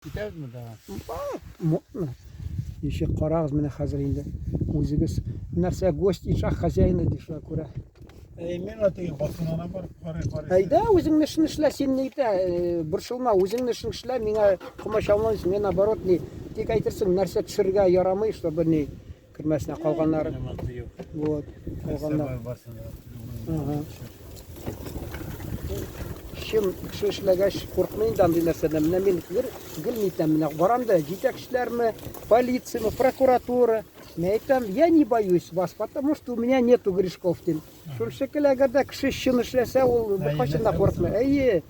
Китәбезме да? Модно. Еще карагыз менә хәзер инде үзегез нәрсә гость и шах хозяина ди шуңа күрә. Әй, мин теге басынана барып карый карый. Әйдә, үзеңне эшен эшлә, син ни итә, борчылма, үзеңне эшен эшлә, миңа комачауламыйсың, мин наоборот ни, тик әйтерсең, нәрсә төшерергә ярамый, чтобы ни кермәсенә калганнары. Вот, калганнар. Ага. Чын кеше эшләгәч, куркмый инде андый нәрсәдән. Менә мин гел, гел нитәм, менә барам да, җитәкчеләрме, полицияме, прокуратура. Мин әйтәм, я не боюсь вас, потому что у меня нету грешков, дим. Шул шикелле, әгәр дә кеше чын эшләсә, ул беркайчан да куркмый. Әйе.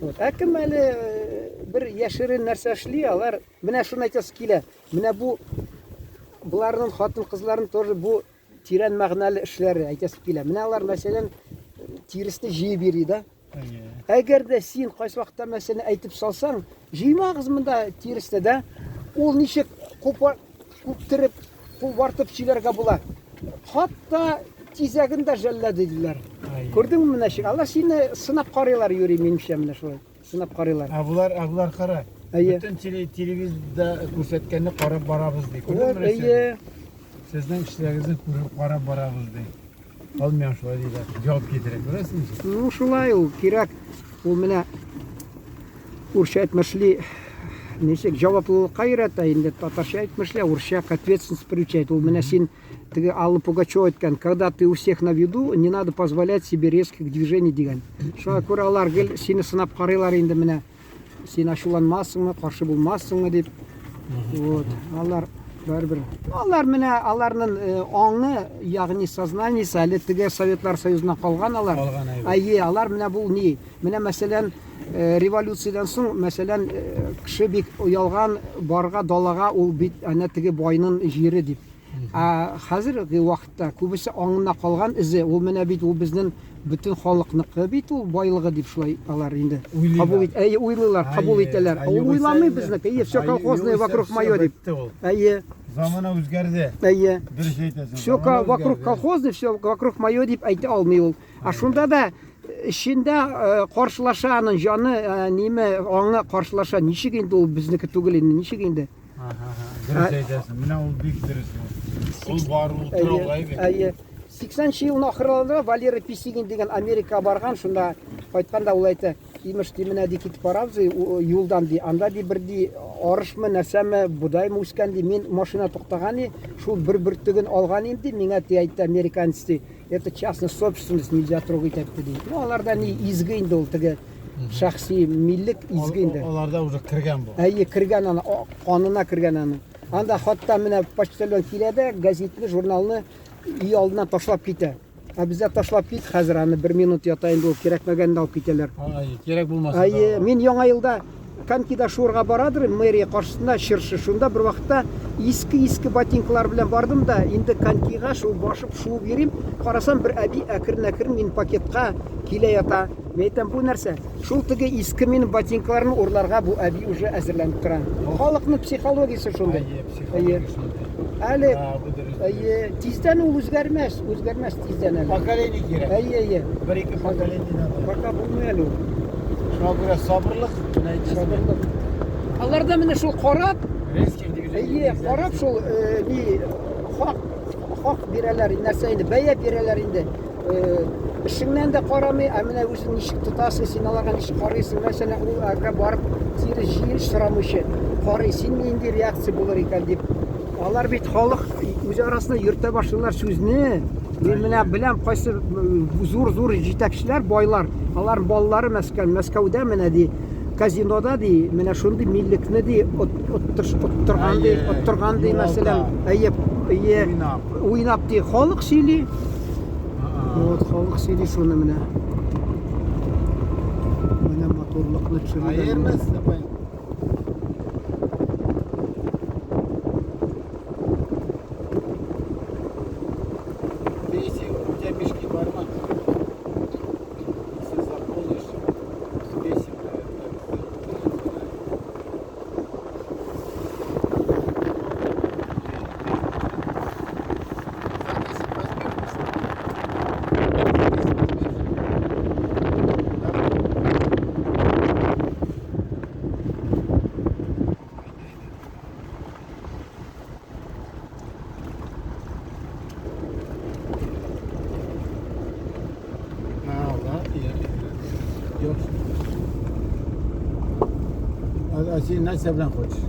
Вот. Ә кем әле бер яшерен нәрсә эшли, алар менә шуны әйтәсе килә. Менә бу боларның хатын-кызларның тоже бу тирән мәгънәле эшләре әйтәсе килә. Менә алар, мәсәлән, тиресне җыеп йөри да. Әгәр дә син кайсы вакытта мәсәлән әйтеп салсаң, җыймагыз монда тиресне дә, ул ничек күптереп, кубартып сөйләргә була. Хатта тизәген дә жәлләде диләр. Күрдеңме менә ничек? Алар сине сынап карыйлар юри, минемчә менә шулай. Сынап карыйлар. Ә болар, ә болар кара. Әйе. Бөтен телевизорда күрсәткәнне карап барабыз ди. Күрдеңме? Әйе. Сезнең эшләрегезне күреп карап барабыз ди. Ал миңа шулай диләр. Җавап китерә, күрәсеңме? Ну, шулай ул, кирәк. Ул менә урысча әйтмешли, ничек җаваплылыкка өйрәтә инде, татарча әйтмешли, урысча к ответственности приучает. Ул менә син теге Алла Пугачева әйткән, когда ты у всех на виду, не надо позволять себе резких движений дигән. Шуңа күрә алар гел сине сынап карыйлар инде менә. Син ачуланмассыңмы, каршы булмассыңмы дип. Вот, алар барыбер. Алар менә аларның аңы, ягъни сознаниесе әле теге Советлар Союзыннан калган алар. Калган, әйе. Әйе, алар менә бу ни? Менә мәсәлән, революциядән соң, мәсәлән, кеше бик оялган барга далага ул бит әнә теге байның җире дип. Ә хәзерге вакытта күбесе аңына калган эзе, ул менә бит ул безнең бөтен халыкныкы бит ул байлыгы дип шулай алар инде кабул ит, әйе, уйлыйлар, кабул итәләр. Ул уйламый безнеке, әйе, все колхозное вокруг мое дип. Әйе. Замана үзгәрде. Әйе. Дөрес әйтәсең. Все вокруг колхозное, все вокруг мое дип әйтә алмый ул. Ә шунда да эчендә каршылаша аның җаны, ниме, аңы каршылаша. Ничек инде ул безнеке түгел инде, ничек инде? Дөрес әйтәсең. Менә ул бик дөрес. Ул бар, ул тора алай бит. Әйе. 80 елның ахырларында Валера Писигин дигән Америкага барган, шунда кайтканда ул әйтә, имеш, ди, менә ди китеп барабыз ди, юлдан ди, анда ди бер ди арышмы, нәрсәме, бодаймы үскән ди, мин машина туктаган ди, шул бер бөртеген алган инде, миңа ди әйтте американец ди, это частная собственность, нельзя трогать әйтте ди. Ну, аларда ни изге инде ул теге шәхси миллек изге инде. Аларда уже кергән бу. Әйе, кергән аны, канына кергән аны. Анда хатта менә почтальон килә дә газетны, журналны өй алдына ташлап китә. Ә бездә ташлап кит, хәзер аны бер минут ята инде ул кирәкмәгәнне алып китәләр. Ай, кирәк булмаса. Әйе, мин яңа елда конькида шуырга барадыр, мэрия каршысында чыршы. Шунда бер вакытта иске-иске ботинкалар белән бардым да, инде конькига шул башып шуып йөрим. Карасам, бер әби әкрен-әкрен мин пакетка килә ята. Мин әйтәм, бу нәрсә? Шул теге иске минем ботинкаларны урларга бу әби уже әзерләнеп тора. Халыкның психологиясе шундый. Әйе, психология шундый. Әле, әйе, тиздән ул үзгәрмәс, үзгәрмәс тиздән әле. Поколение кирәк. Әйе, әйе. Бер-ике поколение надо. Пока булмый әле ул. Шуңа күрә сабырлык, менә әйтәсең. Сабырлык. Аларда менә шул карап, әйе, карап шул ни хак хак бирәләр, нәрсә инде, бәя бирәләр инде. Эшеңнән дә карамый, ә менә үзең ничек тотасың, син аларга ничек карыйсың, мәсәлән, ул әгәр барып тире җыеш сорамыйча карый, син нинди реакция булыр икән дип. Алар бит халык үзе арасында йөртә башлыйлар сүзне. Мин менә беләм, кайсы зур-зур җитәкчеләр, байлар, алар балалары Мәскәү, Мәскәүдә менә ди, казинода ди, менә шундый миллекне ди, оттырган ди, оттырган ди, мәсәлән, әйе, әйе, уйнап ди, халык сөйли. Вот, халык сөйли шуны менә. Менә матурлыкны төшерелгән. Ты, если у тебя мешки бармы, если заполнишь, взвесим, наверное, так. А син нәрсә белән хочешь?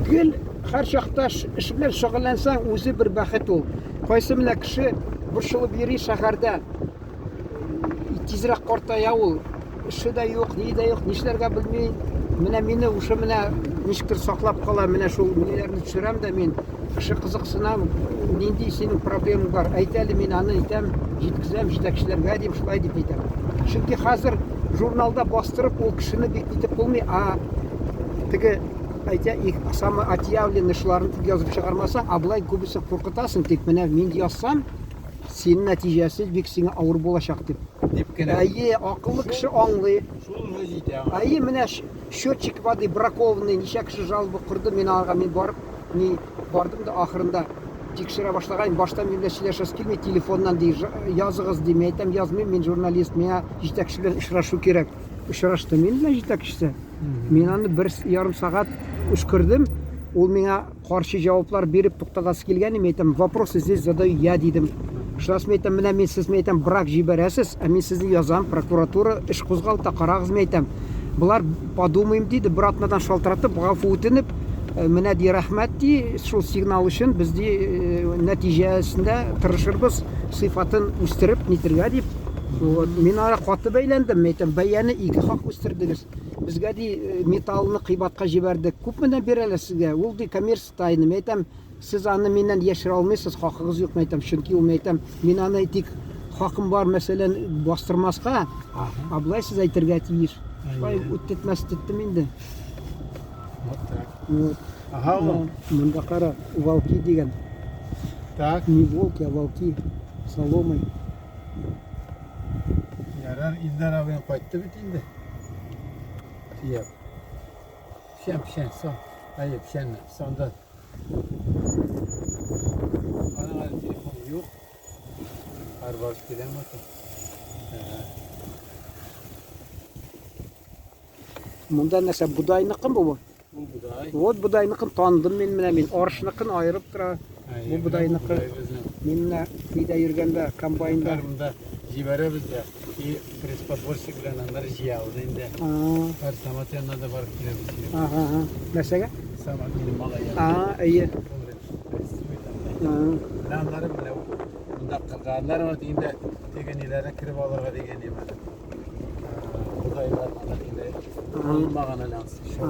Гел һәр чакта эш белән шөгыльләнсәң, үзе бер бәхет ул. Кайсы менә кеше борчылып йөри шәһәрдә, тизрәк картая ул. Эше дә юк, ни дә юк, нишләргә белми. Менә мине уже менә ничектер саклап кала, менә шул ниләрне төшерәм дә мин. Кеше кызыксына, нинди синең проблемаң бар, әйт әле, мин аны әйтәм, җиткезәм җитәкчеләргә дим, шулай дип әйтәм. Чөнки хәзер журналда бастырып ул кешене бик итеп булмый, а теге әйтә, их, самый отъявленный шуларны тик язып чыгармасаң, а болай күбесе куркытасың, тик менә мин язсам, синең нәтиҗәсе бик сиңа авыр булачак дип. Дип кенә. Әйе, акыллы кеше аңлый. Шул уже җитә аңа. Әйе, менә счетчик воды бракованный, ничә кеше жалоба корды, мин аларга мин барып, ни бардым да ахырында тикшерә башлаган, башта минем белән сөйләшәсе килми, телефоннан ди, языгыз ди, мин әйтәм, язмыйм, мин журналист, миңа җитәкче белән очрашу кирәк. Очрашты мин белән җитәкчесе. Мин аны бер ярым сәгать өшкердем, ул миңа каршы җаваплар биреп туктатасы килгән, мин әйтәм, вопросы здесь задаю я, дидем. Шуннан мин әйтәм, менә мин сез, мин әйтәм, брак җибәрәсез, ә мин сезне язам, прокуратура эш кузгалта, карагыз, мин әйтәм. Болар подумаем диде, бер атнадан шалтыратып, гафу үтенеп, менә ди, рәхмәт ди, шул сигнал өчен без ди нәтиҗәсендә тырышырбыз, сыйфатын үстереп нитергә дип. Вот. Мин ара каты бәйләндем, мин әйтәм, бәяне ике хак үстердегез. Безгә ди металлны кыйбатка җибәрдек. Күпмедән бирәләр сезгә? Ул ди коммерция тайны. Мин әйтәм, сез аны миннән яшерә алмыйсыз, хакыгыз юк, мин әйтәм. Чөнки ул, мин әйтәм, мин аны тик хакым бар, мәсәлән, бастырмаска, а болай сез әйтергә тиеш. Шулай үттетмәс иттем инде. Вот так. Вот. Ага, Менә монда кара, волки дигән. Так. Не волки, а волки. Соломой. Ярар, Илдар абыең кайтты бит инде. Төяп. Печән, печән, сан. Әйе, печәнне, санда. Аның әле телефоны юк. Һәр барып киләм ата. Монда нәрсә, бодайныкы бу? Бу бодай. Вот бодайныкын таныдым мин менә мин. Арышныкын аерып тора. Әйе, Бу менә бодайныкы. бодай безнең. Мин менә өйдә йөргәндә комбайнда. Һәр монда җибәрәбез дә. И пресс-подборщик белән аннары җыябыз инде. А, Һәр Самат янына да барып киләбез. Ага, ага. Нәрсәгә? Самат минем малай янына. А, әйе. Ул пресс А, Менә аннары менә монда кырга. Аннары вот инде теге ниләрне кереп алырга дигән иде. Бодайлар монда инде алынмаган әле анысы. А.